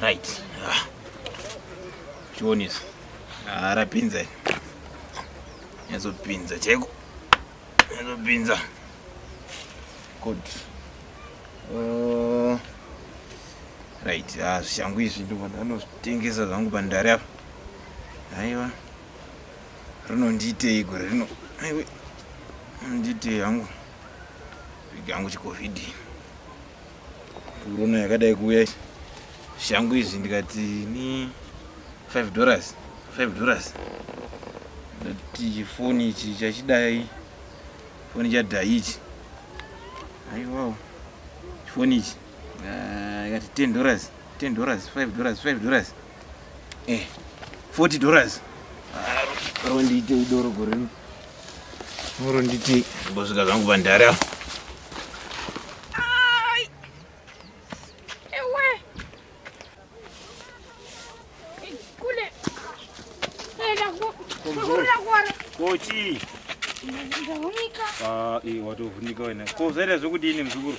Right. Ah. Chionisa. Ah, rapinza. Nyazopinza chaiko. Nyazopinza. Good. Right, ah, zvishangu izvi ndobva ndanozvitengesa zvangu pandare apa. Aiwa. Rinondiitei gore rino? Aiwe. Rinondiitei hangu. Big hangu chicovid. Corona yakadai kuuya shangu izvi ndikati ni 5 dollars 5 dollars ndati chifoni ichi chachidai foni chadai ichi aiwawo chifoni ichi ah, ikati 10 dollars 10 dollars 5 dollars 5 dollars eh 40 dollars ah, rondiite idoro gore rino rondiite mbosvika zvangu pandare apo Kochi. Ndavhunika. Ah, eh watovhunika wena. Ko zvaita zvekudini muzukuru?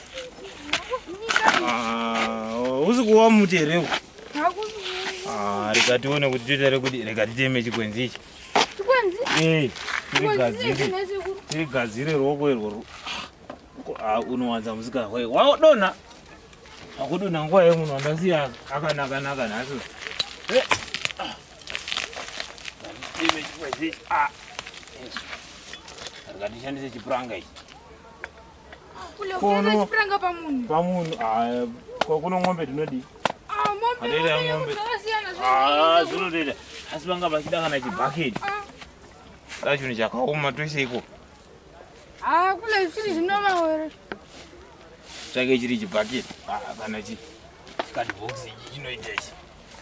Ndavhunika. Ah, usi kuwa muti here uku? Ah, rega tione kuti toita rekudi rega titeme chikwenzi ichi. Chikwenzi? Eh, tirigadzire. Tirigadzire ruoko irworwo. Ah, unowanza musika hwai. Waudonha. Akudonha nguva yemunhu wandasiya akanaka naka nhasi. Eh. Ah. Titeme chikwenzi ichi. Ah. Yes. Rega tishandise chipuranga ichi. Kule Kono. kuenda chipuranga pamunhu. Pamunhu ah, ko kuno ng'ombe tinodii? Ah, mombe Ateta ng'ombe. zvakasiyana Ah, zvinotoita. Asi vanga vachida kana chibhaketi. Ah. Da chinhu chakaoma toiseiko. Ah, kule zvisiri zvinomawere. Chake chiri chibhaketi. Ah, kana chi chikadhibhokisi ichi chinoita ichi.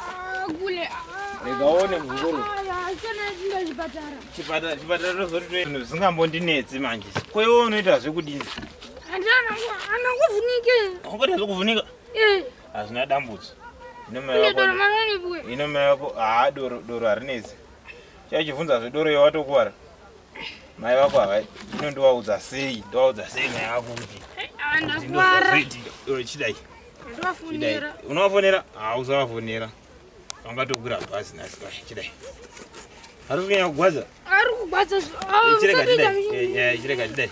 Ah, kule. Ah, Rega uone muzukuru. ah, asiyana chinda chipatara. Chipatara chipatara tozoti zvinhu zvisingambondinetsi manje. Ko iwe unoita zvekudini? Andana ananguvhunike. Ungoita zvekuvhunika? Eh, Hazvina dambudzo. Ino mai kule wako. doro manani buwe. Ino mai wako ah doro doro harinetsi. Chachivhunza zvedoro iwe watokuvara. Mai vako hava ino ndovaudza sei? Ndovaudza sei mai vako kuti Ah, ndakuwara. Doro chidai. Ndovafonera. Unovafonera? Ah usavafonera. Vangatokwira bhazi nhasi kai chidai. Harisi kunyanya kugwadza? Ari kugwadza. Ah, Chirega usatoita chidai. mizhinji. Eh, chirega chidai.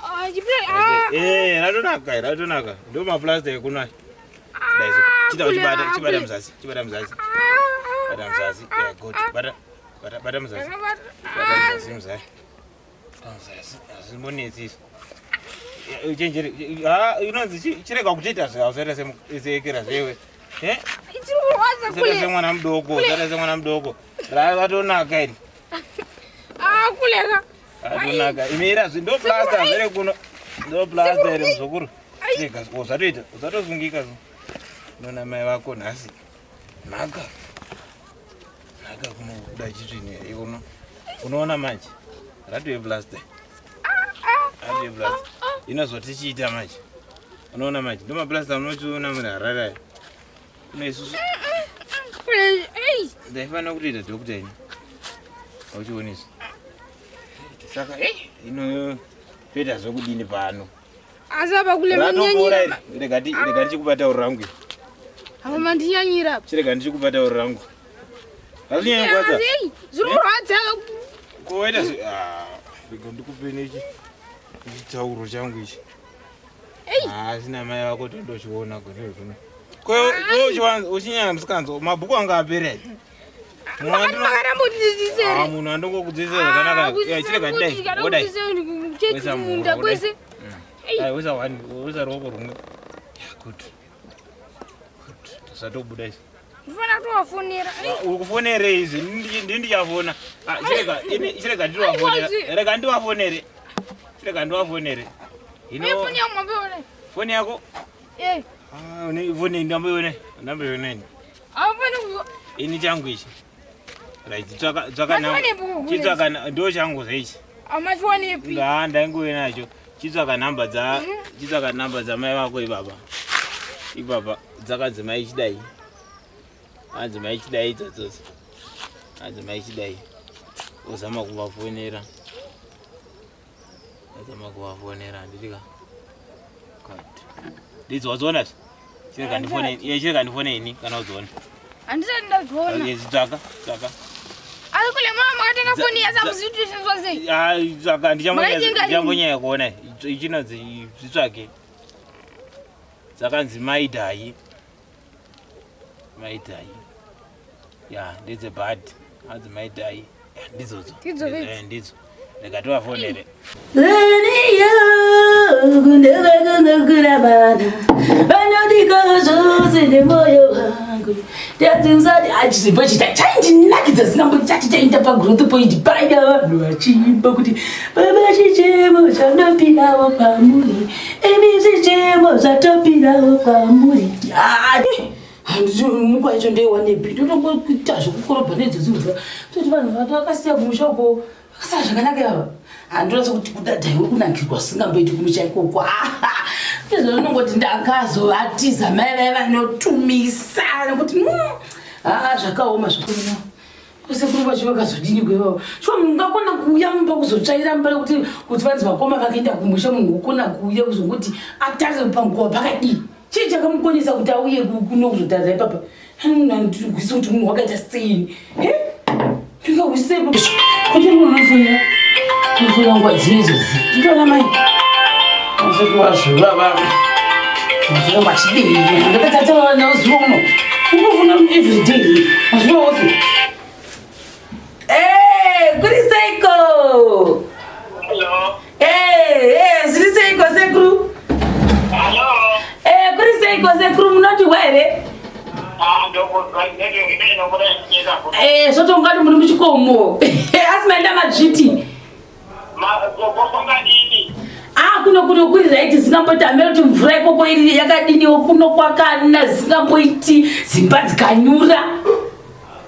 Ah, chipira. Ah. Eh, ratonaka, ratonaka. Ndo maplasta ekuna. Chidai so. Chida kule, uchibata, ah, chibata kule. muzasi, chibata muzasi. Ah, Bata muzasi. Yeah, good. Bata. Bata bata muzasi. Ndakabata. Bata muzasi muzasi. Bata muzasi. Hazvimbonetsi izvi. Eh, Uchenjere. Ah, inonzi chirega kutoita zve usaita seekera zvewe. Eh? Ichiri kurwadza Usaita kule. semwana mudoko, usaita semwana mudoko. Ratonaka iri. Ah, kule ka. Ratonaka. Imira zve ndo plaster zvere kuno. Ndo plaster iri muzukuru. Chirega usatoita, usatosungika zo. Nona mai vako nhasi. Nhaka. Nhaka kunobuda chitsvine ikuno. Unoona manje. Ratove plaster. Ratove plaster. Inozotichiita manje. Unoona manje. Ndo maplaster unochiona muri Harare aya. Kuno isusu Kule, ei. ndaifanira kutoita doctor ini. Auchionisa. Saka eh ino toita zvekudini pano. Asi apa kule Ratopora mandinyanyira. iri. Rega ndi rega ndichikupa tauro rangu. iri. Apa mandinyanyira apa. Chirega ndichikupa tauro rangu. Hazvinyanya kugwadza. Asi, ei, zviri kurwadza. Kuwaita zve ah rega ndikupe nechi chitauro changu ichi. Ei. Ah sina mai vako tondochiona gore rino. Ko ko uchiwanza uchinyanya musikanzo mabhuku anga apera iri. Munhu Makati makarambondidzidzisa Ah here? munhu andongokudzidzisa zvakanaka. Eh, Chirega ndidai. Wodai. Wesa muhuro, munda wodai. kwese. Ai wesa one, wesa ruoko rumwe. Yeah, good. Good. Tisatobuda izvi. Ndifana kutovafonera. Ei, Uri kufonerei izvi? Ndini ndichafona. Ah, chirega, ini chirega ndivafonera. Aiwa, Rega ndivafonere. Chirega ndivafonere. Ino ei, foni yangu mamboiona. foni yako? Eh, Ah, une foni ndamboione. Ndamboione. haufani ku- Ini changu ichi. Right, tsvaka tsvaka namba. Machiwanepi kugule? Chitsvaka ndo changu zveichi. Amachiwanepi? Nda ndainguve nacho. Chitsvaka namba dza chitsvaka namba dza mai vako ipapa. Ipapa dzakanzi mai chidai. Hanzi mai chidai idzodzo. Hanzi mai chidai. Uzama kuvafonera. Uzama kuvafonera handiti ka. God. Ndidzo wadziona zve? Chirega ndifone, iye chirega ndifone ini kana udziona. Handisati ndadziona. Okay, tsvaka, tsvaka. Asi kule mama makatenga foni yasamuzivi kuti ishandiswa sei? Ah, tsvaka Makaitenga rini? ndichambonyanya kuona. Ichinonzi zvitsvake. Dzakanzi Maidai. Maidai. Ya, ndedze bad. Hanzi Maidai. Ya, ndidzodzo. Ndidzo idzi? Eh, ndidzo. Ndikatovafonere. Vanodika zvose nemoyo wangu tadzimusati achizipo chita chaindinakidza singambo chati chaita pagrowth point paida vanhu vachiimba kuti baba chichemo chandopirawo kwamuri imi zvichemo zvatopirawo kwamuri. Handimukwa yacho ndeiwanepi ndotongoita zvekukorobha nedzodzi mvura toti vanhu vatakasiya kumusha uko vakasara zvakanaka ava. Handinatsa kuti kudadha iwe kunakirwa singamboiti kumusha ikoko. Izvo ndakazovatiza mai vai vanotumisa nekuti haa zvakaoma zvakuona sekuru vacho vakazodini kuivavo. Shuwa munhu ungakona kuuya mumba kuzotsvaira mumba nekuti kuti vanzi vakoma vakaenda kumusha, munhu wokona kuuya kuzongoti atarise pamukova pakadii? Chii chakamukonesa kuti auye kuno kuzotarira ipapa? Munhu andirwisa kuti munhu wakaita sei? Ndingahwisepo kuti unofonera unofonera nguva dzino idzodzi? Ndinoona mai asati wazviva vava ndinofona vachidei? Ndakatataura navo zuva uno. Unofona everyday, mazuva ose. Kuri seiko? Hello. Zviri seiko, sekuru? Hello. Kuri seiko, sekuru? Munondihwa here? Ah, ndokuzwa network imene inobuda ichienda ku. Zvotongati muri muchikomo, asi maenda madzviti. Ma gogongadini. Ah, kuno kuri right, zingamboti hamene kuti mvura ikoko iri yakadiniwo. Kuno kwakana zingamboiti, dzimba dzikanyura.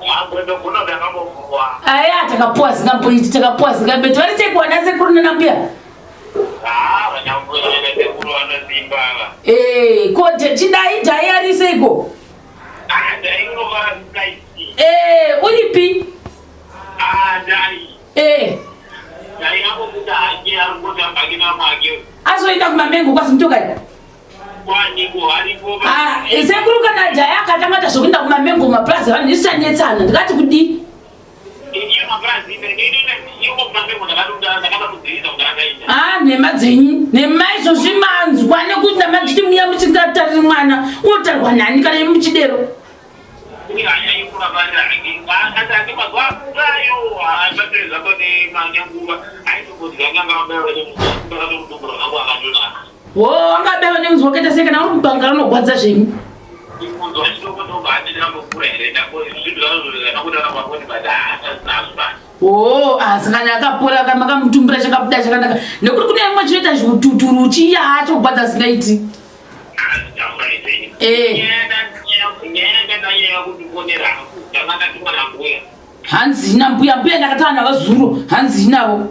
Magwendo kuno ndakambovuwa. Aya, takapuwa zingamboiti, takapuwa zingamboiti. Vari sei kuwana sekuru nanambuya? Ah, vanambuya nesekuru vanosimba ava. Ko chidai dhai ari seiko? Ah, dai unova kaiti. Uripi? Ah, dai. Dai akokuda hake ari kutamba kina make. Azoenda kumamengo kwazimutokai? Kwaniko ariko. Ah, sekuru, kana dhai akatanga zvokuenda kumamengo mapurazi vanhu isichanetsana, ndikati kudii? Iye mapurazi inoenda iyo kumamengo ndakatomudzivisa kuti akaenda. Ah, nhema dzenyu, nhema izvozvi manzwa nekuti ndamachiti muya muchingatariri mwana unotarirwa nani kana imi muchidero? Hanya yekuvavarira hake asi ake mazuva akurayo haasatiri zvako nenguva aitombodya nyanga vabaiwa vangu akatonaka. Wo wangabewa nemunzi wakaita sei kana uri kubanga runogwadza zvenyu? Munzi wachidoko handiti rambokura here ndako zvinhu zvazvo zvakakutaura pafoni, but haasazvinazvo basi. O, asi kana akapora makamutumbira chakabuda chakanaka, nekuti kune imwe chinoita zviututuru chiya chogwadza singaiti. Azvitaura zvenyu. Nyaya yandakanyanya kundifonera hangu ndanga ndatumwa nambuya. Hanzi nambuya? Mbuya ndakataura navo zuro, hanzi navo?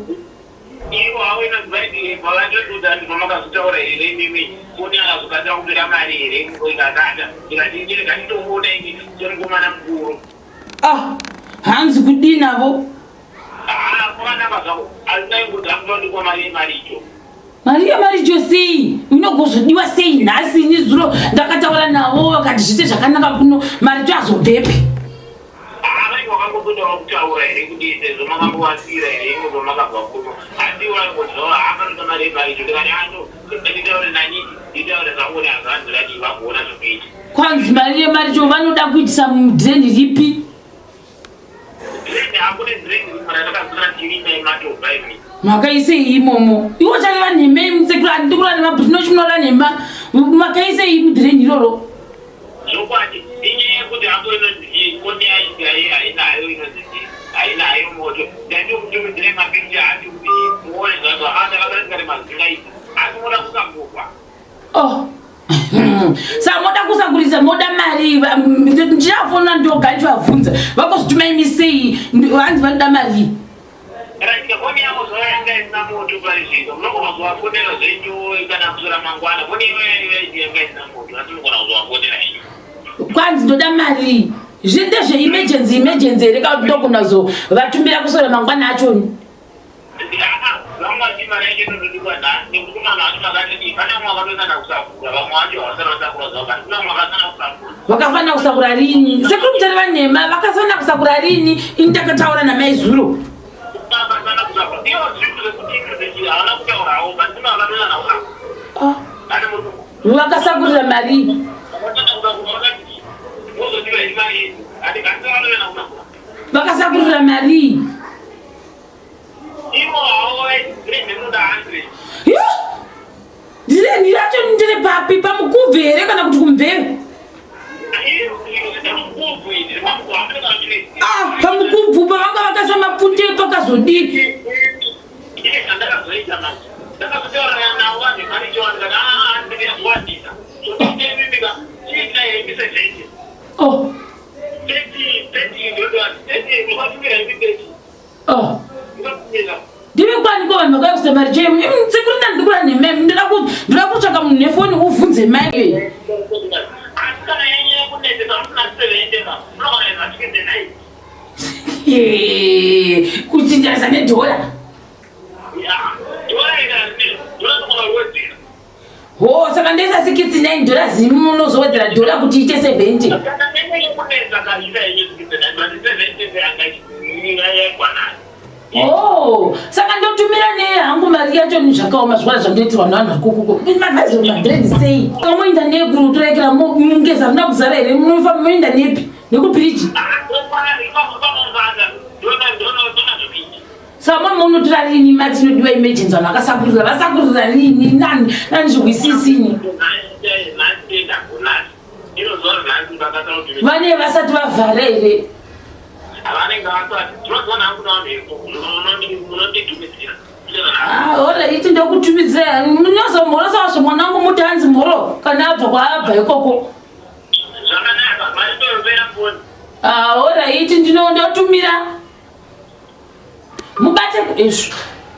Ivo havo inonzi vavatodudza ndibva makazotaura here imimi foni akazokasira kupera mari here ikakata, ndikati ndindirega nditoona ini semukomana mukuru. Ah, hanzi kudii navo? Haa, kwakanaka zvako, asi ndaingoda mari yemaricho. Mari yemaricho sei? Inogozodiwa sei nhasi? Ini zuro ndakataura navo vakati zvise zvakanaka kuno, maricho azobvepi? Haa, vainge vakangotodawo kutaura here kuti sezvo makambowasira here imwe pamakabva kuno, asi vaingoziva haakanoda mari yemaricho. Ndikati ano nditaure nani, nditaure zvangu nehanzvanzi vati vagoona zvekuita. Kwanzi mari yemaricho vanoda kuitisa mudhireni ripi? Drain, hakune drain rimwe randakazora tirima yematobva imi. Makaisei imomo? Iwo chareva nhema imusekuru, handidi kureva nhema, but tinochimunoda nhema. Makaisei mudhireni iroro? Zvokwadi inyaya yekuti hapo inonzi foni yaidai hainayo, inonzi hainayo moto. Ndandikutumidzirai mapicture hati kuti muone zvazvo. Haa, ndakasara mazingaiti, asi moda kusagurwa. Oh, saka moda kusagurisa, moda mari. Ndichafona ndoga ndichivabvunza vakozvituma imi sei. Hanzi vanoda mari. Ratika foni yavo zvava yanga isina moto pari zvino, munogona kuzovafonera zvenyu kana kusora mangwana. Foni iyoyo yanga isina moto, asi munogona kuzovafonera henyu. Kwanzi ndoda mari, ndezveemergency emergency here kana kuti ndogona kuzovatumira kusora mangwana achoni? Aa, vanga. mari yacho inotodiwa nhasi nekuti vanhu vacho vakatodii pane vamwe vakatosana kusakura vamwe vacho havasana kusakura zvavo but kune vamwe vakasana kusakura. Vakafanira kusakura rini? Sekuru mutare vanhema vakafanira kusakura rini? Ini ndakataura namai zuro. Vakasana kusakura. Iyo zvinhu zvekuti izvi havana kutaurawo but kune vakatosana kusakura. Ah. Vakasakurira mari. Vakasakurira mari. Ndire racho ndiri papi pamukubvu here kana kuti kumvere? Ah, pamukubvu pavanga vakasa mapfunde pakazodii? Oh. Oh. Ndiri kwani ko vanhu vakauya kuita mari chei? Sekuru ndani ndikura nhema imi. Ndoda ku ndoda kutsvaka munhu nefoni uvhunze mai. Kuchinjanisa nedhora. Ho, saka ndoisa 69 dollars imi munozowedzera dhora kuti iite 70. Oh, saka ndotumira nei hangu mari yacho zvakaoma zvikwana zvandoitirwa nevanhu vakukuko mavhaizvo madredi sei moenda nekutorekera mungeza hamuna kuzara here munofamba moenda nepi nekubhiriji Saka mama unotora rini mati inodiwa emergency vanhu vakasakurira vasakurira rini nani nani zvihwisisini vane vasati vavhara here ora iti ndokutumidzira munozomhorosa wazvo mwana wangu muti hanzi mhoro kana abva kwaabva ikoko ora iti ndinotumira mubate izvo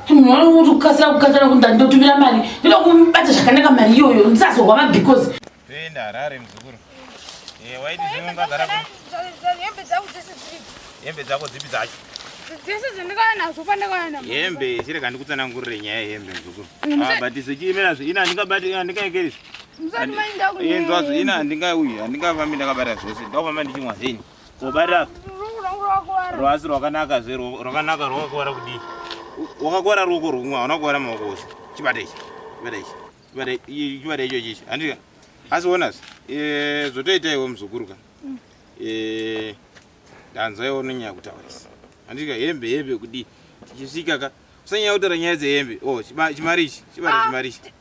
munhu uri kukasira kukatana kuti ndotumira mari ndinoda kumubata zvakanaka mari iyoyo ndisazorwa mabecause toenda harare muzukuru eh, waiti zvino ungagara hembe dzangu dzese dziripo hembe dzako dzipi dzacho dzese dzandakauya nadzo pandakauya nadzo hembe chirega ndikutsanangurire nyaya yehembe muzukuru ah, but zvechiimira zve ina handingabati handingaekerisi inzwazvo ina handingauyi handingafambi ndakabata zvose ndakufamba ndichimwa zvenyu Kubata rwasi rwakanaka zve rwakanaka rwakakuvara kudii? Wakakuvara ruoko rumwe hauna kuvara maoko ose. Chibata ichi. Chibata ichi. Chibata chibata icho chichi. Handika. Asi ona zve. Eh zvotoita iwe muzukuru ka. Mm. Eh ndanzwa iwe unonyanya kutaurisa. Handika hembe hembe kudii? Tichisvika ka. Usanyanya kutaura nyaya dzehembe. Oh chimari ichi. Chibata ah. chimari ichi.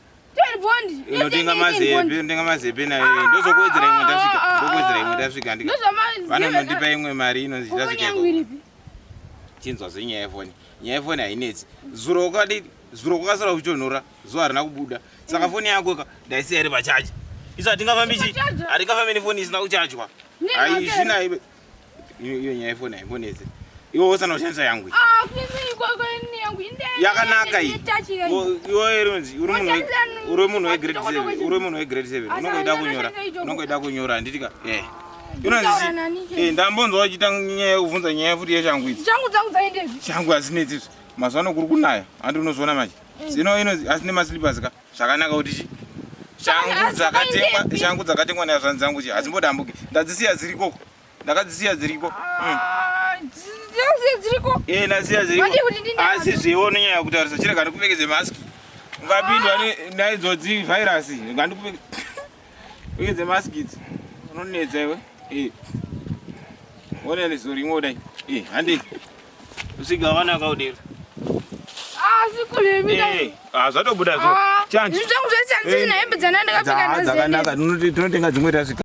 Unotenga mazepe, unotenga mazepe nayo. Ah, Ndozokuwedzera imwe ndasvika. Ah, ah, Ndokuwedzera imwe ndasvika ndika. Vanonondipa imwe mari inonzi ndasvika. Chinzwa zvenyaya yefoni. Nyaya yefoni hainetsi. Zuro ukadi zuro kwakasara kuchitonhora, zuva harina kubuda. Saka foni yako ka ndaisiya iri pachaji. Isu hatingafambi chi? Hatingafambi nefoni isina kuchajwa. Haisina iyo nyaya yefoni haimbonetse iwe wosana kushandisa yangu ah, yakanaka iyi iwe rinonzi uri munhu wegrade seven uri munhu wegrade seven unongoida kunyora unongoida kunyora handiti ka eh. inonzi eh, ndambonzwa wachiita nyaya yekubvunza nyaya futi yeshangu idzi shangu hazinetsi izvi mazuva ano kuri kunaya handi unozoona manje zino inonzi asi nemaslippers ka zvakanaka kuti chi shangu dzakatengwa shangu dzakatengwa nehazvanzi dzangu chi hadzimbodambuki ndadzisiya dzirikoko ndakadzisiya dziriko mm. ah, dziriko eh ndasiya dziriko asi zvewo nonyanya kutaurisa chirega ndikupfekedze mask ungapindwa ah. naidzodzi virus ngandikupfekedze mask idzi unonetsa iwe eh one nezuva rimwe kudai eh handei usvika wakanaka kudero ah, ah, zvatobuda zvo chanzi zvese handisina hembe dzandakapfeka dzakanaka tinotenga dzimwe tasvika.